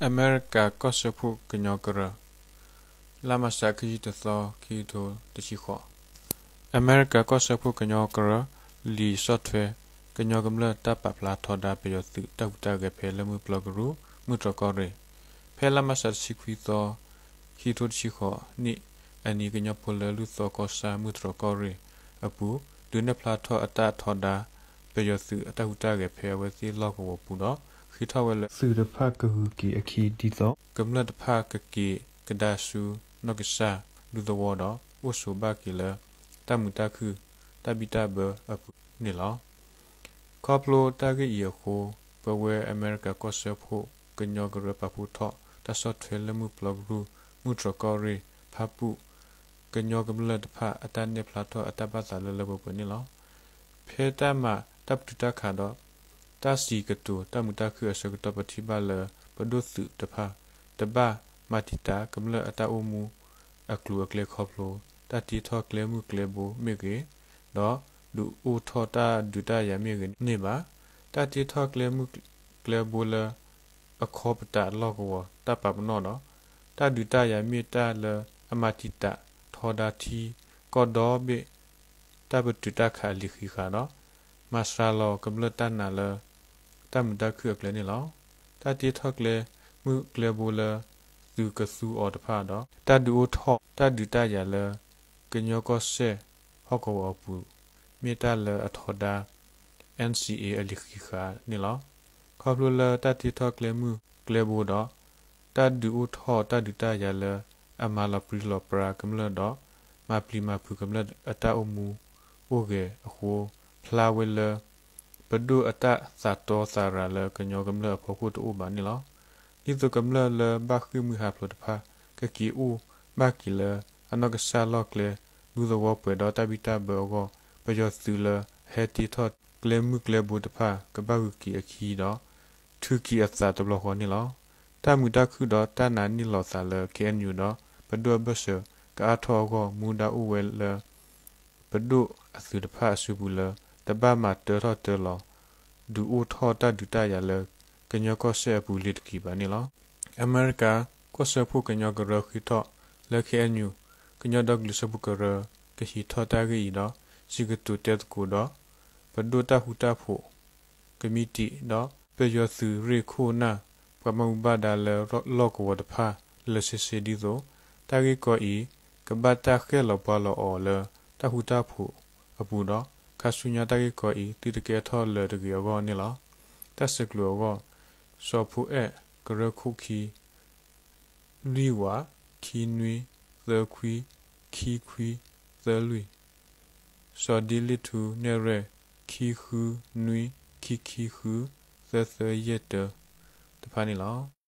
အမဲရကၤကီၢ်စၢဖှိၣ်ကညီကရၢ, လါမးရှး ခံဆံတသီ ခံကထိတဆံဃိး, အမဲရကၤကီၢ်စၢဖှိၣ်ကညီကရၢ လံာ်ဆီၣ်ထွဲ ကညီကမျၢၢ်တၢ်ပာ်ဖျါထီဒါပယီၤသုးတၢ်ဟူးတၢ်ဂဲၤဖဲလၢမုၢ်ပျီကရူၢ် မုၢ်တြီၤကီၢ်ရ့ၣ်, ဖဲလါမးရှး တဆံခွံသီ ခံကထိတဆံဃိးနံၣ်အနံၤ ကညီဖိလၢလူၢ်သီကီၢ်ဆၣ် မုၢ်တြီၤကီၢ်ရ့ၣ်အပူၤ ဒုးနဲၣ်ဖျါထီၣ်အတၢ်ထီဒါ ပယီၤသုးအတၢ်ဟူးတၢ်ဂဲၤဖဲအဝဲသ့ၣ်လီၢ်ကဝီၤပူၤဒီး ဃ့ထီၣ်ဝဲလၢ သုးတဖၣ်ကဂုၤက့ၤအခံဒ်သိး ကမျၢၢ်တဖၣ်ကက့ၤကဒါဆူနီၢ်ကစၢ်ဒူသဝီဒီး အိၣ်ဆိးဘၣ်က့ၤလၢ တၢ်မုာ်တၢ်ခုၣ်တၢ်ဘံၣ်တၢ်ဘၢအပူၤန့ၣ်လီၤ. ခီဖျိတၢ်ဂ့ၢ်အံၤအဃိ ပဝဲအမဲရကၤကီၢ်စၢဖှိၣ်ကညီကရၢပာ်ဖှိၣ်ထီၣ် တၢ်ဆီၣ်ထွဲလၢမုၢ်ပျီကရူၢ် မုၢ်တြီၤကီၢ်ရ့ၣ် ဖၣ်ပူၣ် ကညီကမျၢၢ်တဖၣ်အတၢ်နဲၣ်ဖျါထီၣ်အတၢ်ဘၣ်သးလၢလၢပှဲၤပှဲၤန့ၣ်လီၤ. ဖဲတၢ်မၤတၢ်ပတုာ်တၢ်ခးဒီး တၢ်စံးကတိၤတၢ်မုာ်တၢ်ခုၣ်အဆၢကတီၢ် ပထံၣ်ဘၣ်လၢ ပဒိၣ်သုးတဖၣ် တဘၣ်မၤတံာ်တာ်ကမျၢၢ်အတၢ်အိၣ်မူအကျိၤအကျဲခီဖျိ တၢ်တ့ထီၣ်ကျဲမုၢ်ကျဲဘိမ့ၢ်ဂ့ၤ, ဒီးဒုးအိၣ်ထီၣ်တၢ်ဒုးတၢ်ယၤမ့ၢ်ဂ့ၤန့ၣ်ဘၣ်. တၢ်တ့ထီၣ်ကျဲမုၢ်ကျဲဘိလၢ အခီပတာ်လီၢ်ကဝီၤတၢ်ပာ်ပနီၣ်ဒီး တၢ်ဒုးတၢ်ယၤမ့ၢ်တၢ်လၢအမၤတံာ်တာ်ထီဒါထံကီၢ်ဒီဘ့ၣ် တၢ်ပတုာ်တၢ်ခးအလံာ်ဃံးဃာ်ဒီး မၤစှၤလီၤကမျၢၢ်တၢ်နာ်လၢ တၢ်မုာ်တၢ်ခုၣ်အကျဲန့ၣ်လီၤ. တၢ်တ့ထီၣ်ကျဲမုၢ်ကျဲဘိလၢ သုးကသူအီၤတဖၣ်ဒီး တၢ်ဒုးအိၣ်ထီၣ်တၢ်ဒုးတၢ်ယၤလၢ ကညီကီၢ်စဲၣ်ဟီၣ်ကဝီၤအပူၤ မ့ၢ်တၢ်လၢအထီဒါ NCA အလံာ်ဃံးဃာ်န့ၣ်လီၤ. ခီဖျိလၢတၢ်တ့ထီၣ်ကျဲမုၢ်ကျဲဘိဒီး တၢ်ဒုးအိၣ်ထီၣ်တၢ်ဒုးတၢ်ယၤလၢ အမၤလီၤပြံလီၤပြါကမျၢၢ်ဒီး မၤပျံၤမၤဖုးကမျၢၢ်အတၢ်အိၣ်မူအိၣ်ဂဲၤအဃိ ဖျါဝဲလၢ ပဒိၣ်အတၢ်သးတီသးရၤလၢကညီကမျၢၢ်အဖီခိၣ်တအိၣ်ဘၣ်န့ၣ်လီၤ. ဒ်သိးကမျၢၢ်လၢဘၣ်ဃ့ၢ်မှံဟးဖျိးတဖၣ် ကက့ၤအိၣ်ဘၣ်က့ၤလၢ အနီၢ်ကစၢ်လီၢ်ကျဲ ဒူသဝီပှဲၤဒီးတၢ်ဘံၣ်တၢ်ဘၢအဂီၢ် ပယီၤသုးလၢအဟဲတ့ထီၣ်ကျဲမုၢ်ကျဲဘိတဖၣ် ကဘၣ်ဂုၤက့ၤအခံဒီး ထုးက့ၤအသးတဘျီဃီန့ၣ်လီၤ. တၢ်မုာ်တၢ်ခုၣ်ဒီးတၢ်နာ်န့ၢ်လီၤသးလၢ KNU ဒီး ပဒိၣ်အဘၢၣ်စၢၤကအါထီၣ်အဂီၢ် မူဒါအိၣ်ဝဲလၢ ပဒိၣ်အသုးတဖၣ်အစုပူၤလၢ တဘၣ်မၤတၢထီၣ်တၢလီၤ ဒုးအိၣ်ထီၣ်တၢ်ဒုးတၢ်ယၤလၢ ကညီကီၢ်စဲၣ်အပူၤလံၤတက့ၢ်ဘၣ်န့ၣ်လီၤ. အမဲရကၤကီၢ်စၢဖှိၣ်ကညီကရၢဃ့ထီၣ်လၢ KNU ကညီဒီကလုာ်စၢဖှိၣ်ကရၢ ကဟံးထီၣ်တၢ်ဂ့ၢ်အံၤဒီး စံးကတိၤတဲသကိးဒီး ပဒိၣ်တၢ်ဃူတၢ်ဖိး ကမံးတံာ် ဒီးပယီၤသုးရ့ၣ်ခိၣ်နၢ် ပှၤဘၣ်မူဘၣ်ဒါလၢလီၢ်ကဝီၤတဖၣ် လၢာ်ဆ့ဆ့ဒ်သိး တၢ်ဂ့ၢ်ကီအံၤ ကဘၣ်တၢ်ဃဲၣ်လီၤပှၢ်လီၤအီၤလၢ တၢ်ဃူတၢ်ဖိးအပူၤဒီး ခါဆူညါတၢ်ဂ့ၢ်ကီအံၤ သုတကဲထီၣ်လၢၤတဂ့ၤအဂီၢ်န့ၣ်လီၤ. တၢ်ဆဲးကျိးအဂီၢ် စီၤဖိအဲၣ် ကရၢခိၣ်ခံ လွံၢ်ဝး ခံနွံ သၢခွံ ခံခွံ သၢလွံၢ်, စီၤဒ့လ့ၣ်ထူ နဲၣ်ရွဲၣ် ခံဃုနွံ ခံခံဃု သၢသၢယဲၢ်တၢ တဖၣ်န့ၣ်လီၤ.